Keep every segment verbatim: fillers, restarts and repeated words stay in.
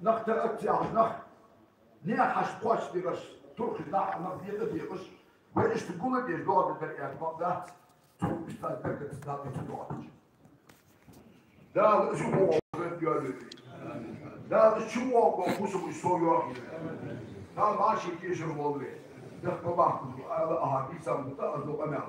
Нах тара ца яхаш, нах наьха хьашт кхоачашдергдолаш, турхаш нах, нах декъа декъаш, вай иштта гулдеш доагӀаргдар аьнна бакъ дац, цу устаза беркатца Дала из доагӀаш. Дала из чу воагӀа вай йоалайойла. Дала из чу воагӀа фусамаш совъяхийла. Дала вӀаший тешар волва. Дахка бахьан ала аха бийсан бута аз до къамаьл.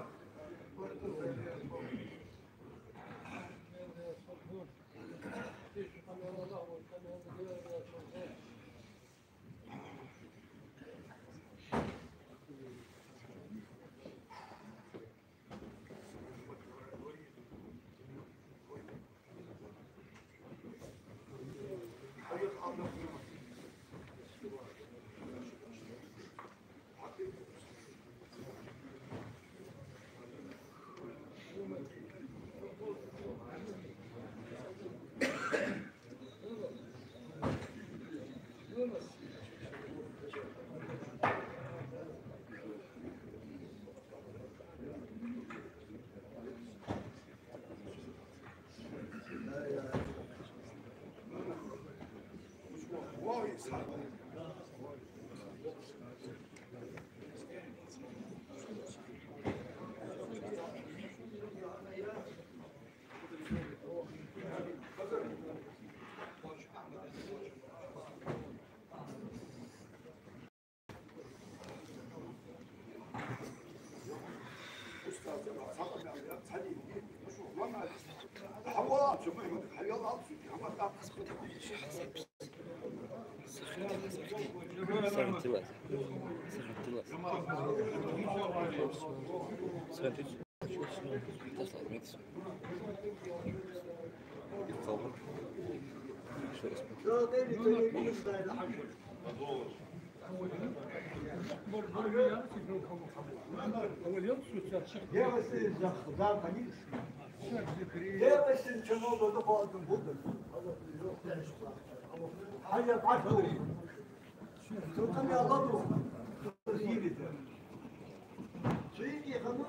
Цу йиӀига хьажа,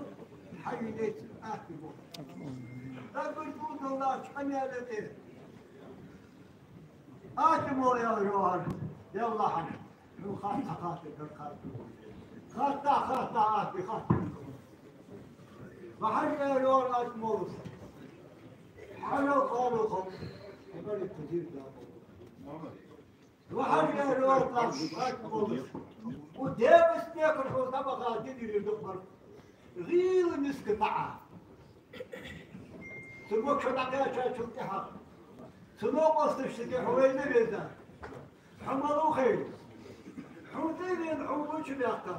хьажа йиӀига атта мо. Даггара дулдаллача къамаьла тӀа. Атта мо, аьлар йоӀар, ялла хьажа. Ну, хатта, хатта, дар хатта. Хатта, хатта, атта, хатта. Ма хьажа, аьлар йоӀар, атта молас. Хьажа, хьажа, хьажа. Хьажа, хьажа, хьажа. Ва хьажа, аьлар йоӀар, атта молас. Укх декъа стекаш дӀабаха дидийраш дукха бар. ГӀийла миска таӀа. Цу мокша дӀакхаьчачул тӀехьагӀа цу новкъосташца хьо вайна веза. Хьо малув хилар? Хьона тӀавена хьо гучабаьккха.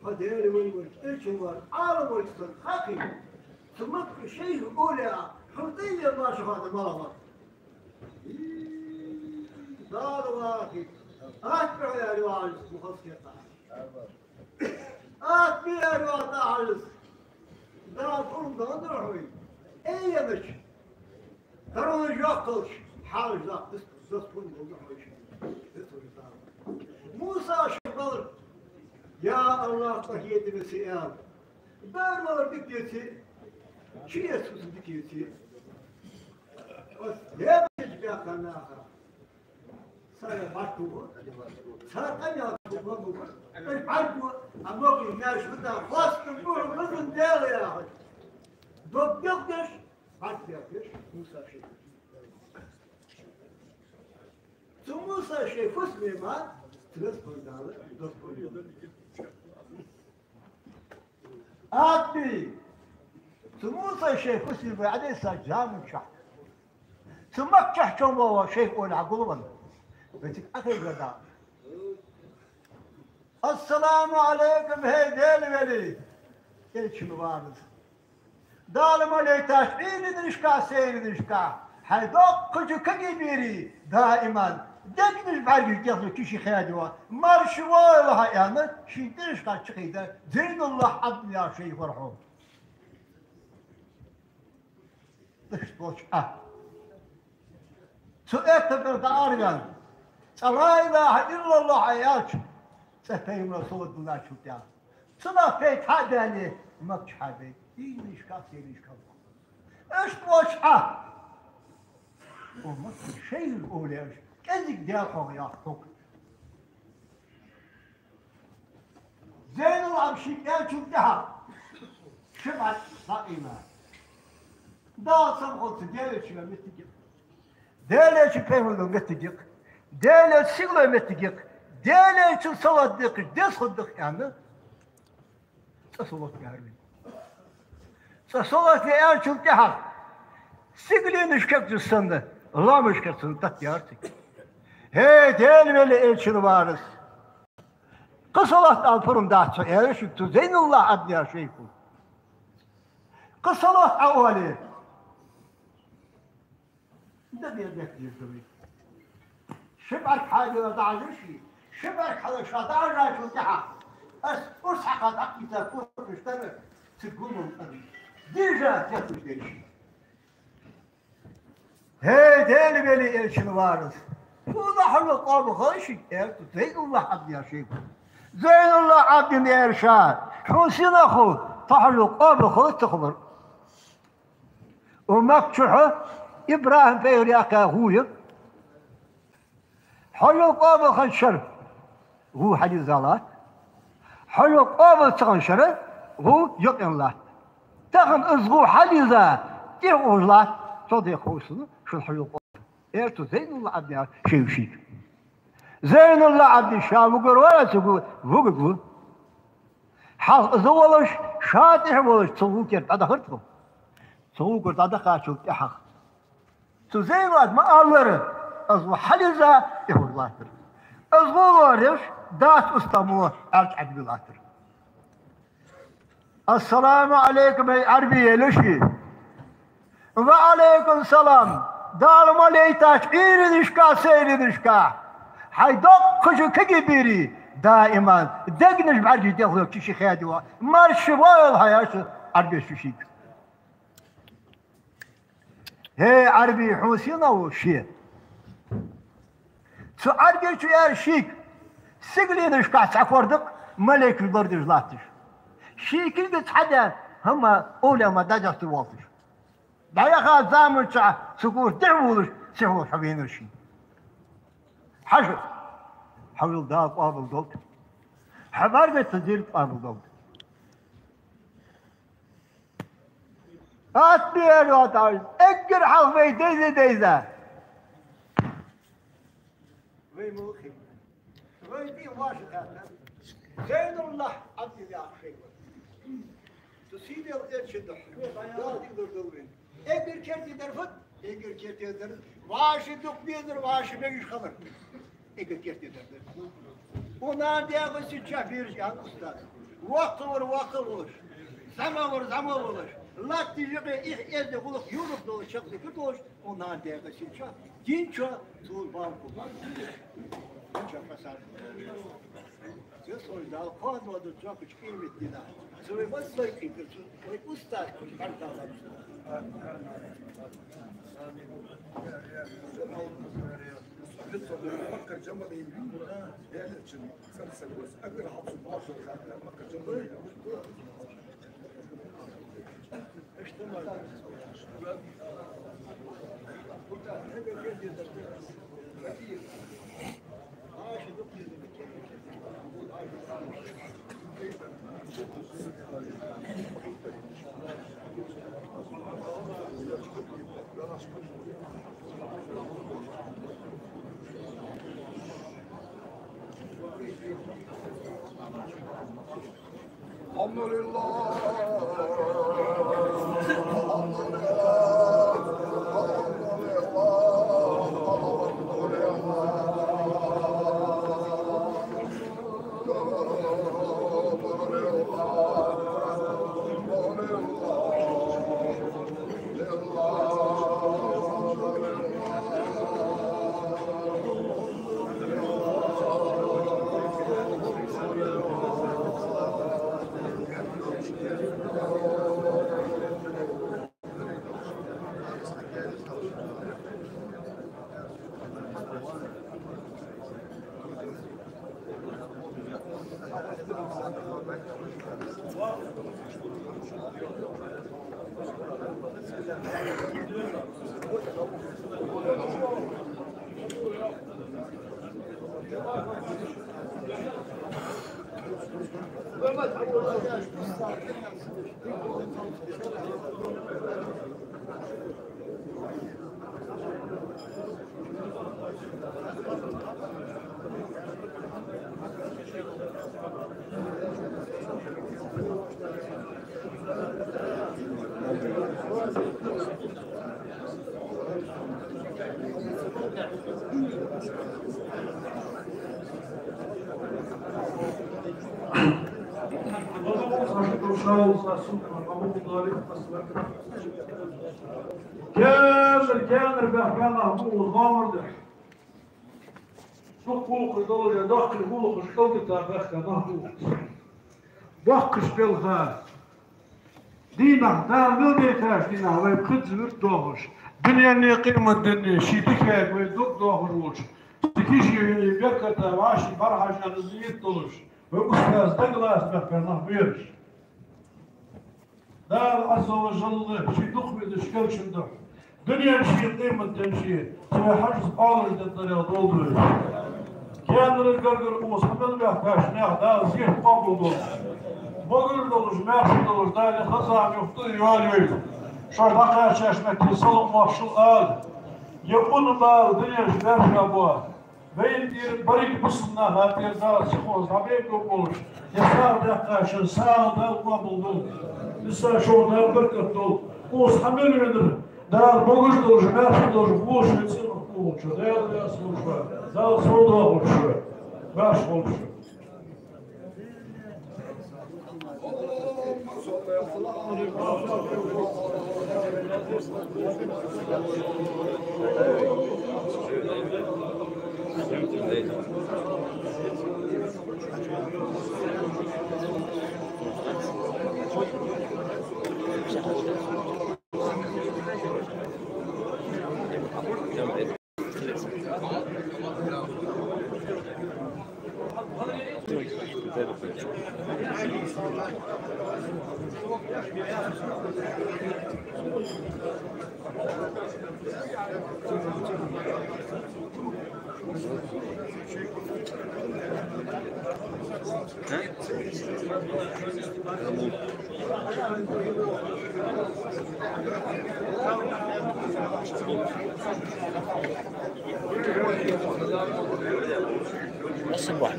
Хьо Даьла вай волча, Элча вар, Ӏалам волча санна хьахийна. Цу Макка шайх Оля хьона тӀавена марша хинна малагӀа вар? Дала вахийта. Атта, аьлар йоӀар, мухалскетта. Атта, аьлар йоӀар, дӀахьажа. Дала пурам деннадар хьона. Эй, янача. Таро йоккхалш, хьалаш даккха дас, дас пурам деннадар хьона. Муса шийх балар: «Я АллахӀ, къахетаме са», — аьлар. Дара валар дика деце, ши эца фусам дика еце. Ас дебаш баьхка наха. Цар бӀарг бу, цар къамаьл бу, бӀарг бу, а мокъий маьрша вита, хоастам бу, хӀанз Даьла яхаш. Дог белхадеш, бӀарг белхадеш, Муса шийх. Цу Муса шийх фусаме ма, цу Веза Дала дош бу. Атта. Цу Муса шийх фусаме вай Ӏодессача заман чухь, цу Маккахь чу воагӀа шийх Оля гулвенна. Вай цига Ӏохайна да. Ассаламу Ӏалайкум, хӀай Даьла вели! Элчано варна. Дала ма лайташ Ӏуйранашкахь, сайранашкахь, хьай доккхача кагий берий даиман дегнаш бӀаргаш дехлу киши хадо, марша войла хьо, аьнна, ший тӀехьашкара чакхдаьнна, ЗайнуллахӀ Ӏабдуллахь шийх вар хьо. Иштта волча Ӏа. Цу эттагара дӀаарваьнна, цкъа ла илахӀа иллаллахӀ аьлча, цкъа пайхамар салот диллачул тӀехьагӀа. Цунах пайда хьа а даьле, Макка чу хьабайра, Ӏуйранашкахь, сайранашкахь. Иштта волча Ӏа. О, Макка шайх Оля, КӀезига Даьла хьогӀ йоах хьога. Зайнул-Ӏабидин шийга аьлчул тӀехьагӀа ши бӀарг дӀакъайла. Дала самхалца Даьла Элчан моттиг я-кх. Даьла Элчан, пайхамара моттиг я-кх. Даьла Элчан сигалойн моттиг я-кх. Даьла Элчанна салот дехаш деза хургда-кх аьнна, цкъа салот дир вайна. Цкъа салот де аьлчул тӀехьагӀа сигаленаш кагъаш санна, лоамаш кагъаш санна тата яр цига. ХӀей, Даьла велий, Элчан варас! Кхы салот ала пурам дац хьона, аьлар шийга цу Зайнул-Ӏабидина шайхо. Кхы салот Ӏа оале, дагадехкаш да вай. Ши бӀарг хьадийла дӀахьажар ше, ши бӀарг хьалаша дӀахьажачул тӀехьагӀа, аз урс хьакха дӀакхийса кочаш дар, цига гуллуш дар. Дийша тетташ дерш. ХӀей, Даьла велий, Элчан варас! Хьона хьажол къоабал хилар шийга, аьлар цу Зайнул-Ӏабидина шайхо. Зайнул-Ӏабидина аьлар ше: хьона сенах хов, тхона хьажол къоабал хилар, ца хилар? Укх Макка чухь ИбрахӀим-пайхамар яьккха гӀув я. Хьажол къоабал хиннача шера гӀув хьалийрза латт. Хьажол къоабал ца хиннача шера гӀув юкъе латт. Тахан из гӀув хьалийрза, тӀехьа ухаш латт, цу ден хов сона, шун хьажол къоабал, аьлар цу Зайнул-Ӏабидина шайхо шийга. Зайнул-Ӏабидин ша вугар вар, цига вугаргва. Хьалха из волаш, ша тӀехьа волаш, цу гӀув керта дӀадахар тхо. Цу гӀув керта дӀадахачул тӀехьагӀа цу Зайнул-Ӏабидина ма аллара, из гӀув хьалийрза, тӀехьа ухаш латтар. Из гӀув лоархӀаш, дац устагӀа мо, Ӏаьржа Ӏарбий латтар. «Ассаламу Ӏалайкум, хӀай Ӏарбий», — аьлар ше. «Ва Ӏалайкум салам. Дала ма лайтача Ӏуйранашкахь, сайранашкахь хьай доккхача кагий берий даиман дегнаш бӀаргаш дехло чу ши хеди ва. Марша воагӀалва хьо», — аьлар Ӏарбеша шийга. «ХӀей, Ӏарбий, хьона сенах хов ше?» Цу Ӏарбечо аьлар шийга: «Сигаленашкахь цхьа кор да-кх, малейкаш лорадеш латташ. Ший кулгаца хьадаьнна хӀама овлияъ ма дӀадоасташ волаш. ДӀаяхача заман чухь цу корах тӀехьа волаш, сихволаш хьо венар ше. Хьажа, хьа вил Дала къоабал долда. Хьа бӀаргацара зерат къоабал долда». Атта бер ваташ, эггара хьалха вай дайза-дайза, вай мулхи, вай тӀе ваша хатта, Зайнул-Ӏабидин яхаш шайх ва. Цу сийдола Элчан духьа Дала дика лорадолда вайна. Эггара керттера дар фуд? Эггара керттера дар: вӀаши дукха безар, вӀаши мегаш хилар. Эггара керттера дар да. Укх нана-даьха сийдолча бераш, аьннад устаза, воккха вар воккха волаш, зӀамагӀа вар зӀамагӀа волаш, латташ юкъе ихьа эздий гӀулакх юргда долаш, чакхдика долаш, укх нана-даьха сийдолча динчо цул балха хул. Динчо фасад. Цу сой Дала кхоана доаладу цу кхыча къематдийнахьа. Цу вай массайолча кхы цу вай устаза кхы бӀаргадоаладу. الحمد لله. Кенар, кенар баьхка нах ба укхаза, ламар да. Дукха гӀулакхаш долаш, доккхий гӀулакхаш кӀалдита баьхка нах ба укхаза. Боккхача балха дийнахьа, Дала мел байтача дийнахьа вай пхезза вирд доахаш, дунен а къематдийнахьа а ший дикага вай дог доахаш волча, цига ший вине берката вӀаший бӀарахьажа ният долаш, вай устаз дагалаца баьхка нах ба ераш. Дала Ӏазза ва жалла ший дукха везаш калчунда дунен а, ший къематден а, ший цу хьажас Ӏалаш деттарел долдуш. Кенара гаргара укхаза хьа мел баьхкача наьха Дала зехьа къоабал долда. Могаш долаш, маьрша долаш, Дала хаза юхту йоалайойла. Шоаш дӀакхаьчача метте салам-моаршал ала. Е ун бала дунен чу баьржа бола, вайна тӀера берригача бусалба наха тӀера Дала сихоаза дӀабегаболаш, е сагӀа даьккхачун сагӀа Дала къоабал долда. Нийсачох Дала беркат долда. Укхаза хьа мел венар Дала могаш долаш, маьрша долаш, вовшашка цӀенах кхувлача, Дала раьза хилва шоана, Дала сов доахалда шоана, маьрша хилда шо. Спасибо.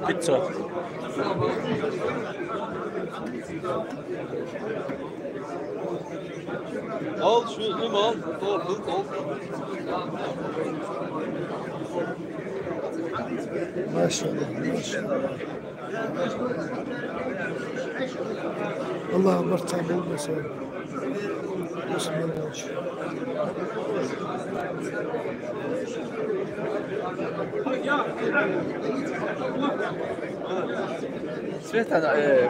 Пятьсот. Ал, шу, им ал, то, то, то. Машалла, машалла. Аллах барт болба сона. Света, э,